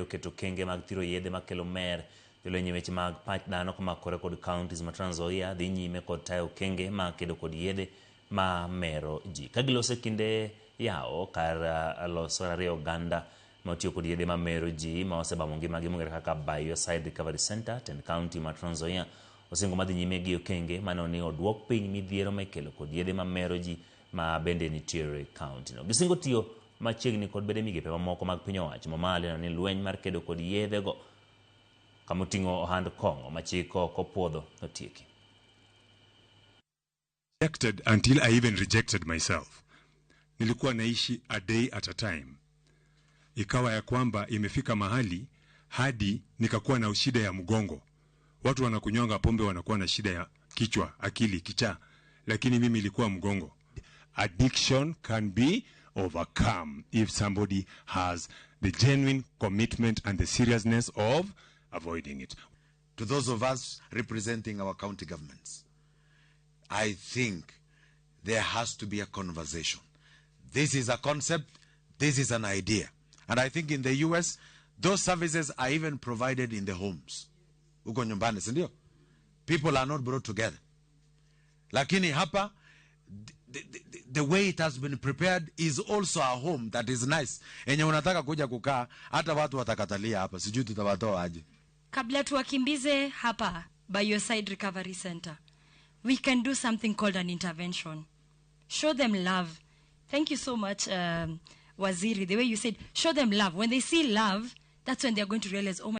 keto okenge mag thiro yedhe makelo mer. Jolony e weche mag pach dhano komakore kod counties ma Trans Nzoia dhi nyime kod tayo okenge mag kedo kod yedhe ma mero ji. Ka giloso e kinde yawo kar loso rariyo oganda ma otiyo kod yedhe ma mero ji ma osebamo ngimagi mong'ere kaka By Your Side Recovery Center, tend county ma Trans Nzoia osingo madhi nyime gi okenge maneno ni oduok piny midhiero ma ikelo kod yedhe ma mero ji ma bende nitiere e county no. Gisingo tiyo machiegni kod bede migepe mamoko mag piny owacho mamalo neno ni lweny mar kedo kod yedhe go kamoting'o ohand kong'o ma chik ok opuodho otieki. Rejected until I even rejected myself. Nilikuwa naishi a day at a time. Ikawa ya kwamba imefika mahali hadi nikakuwa na shida ya mgongo. Watu wanakunywanga pombe wanakuwa na shida ya kichwa, akili, kichaa, lakini mimi ilikuwa mgongo. Addiction can be overcome if somebody has the genuine commitment and the seriousness of avoiding it. To those of us representing our county governments, I think there has to be a conversation. This is a concept, this is an idea. And I think in the US, those services are even provided in the homes. Huko nyumbani, si ndio? People are not brought together. Lakini hapa, the way it has been prepared is also a home that is nice. Enye unataka kuja kukaa, hata watu watakatalia hapa, sijui tutawatoa aje. Kabla tuwakimbize hapa By Your Side Recovery Center, we can do something called an intervention. Show them love. Thank you so much, Waziri. The way you said, show them love. When they see love, that's when they're going to realize, oh my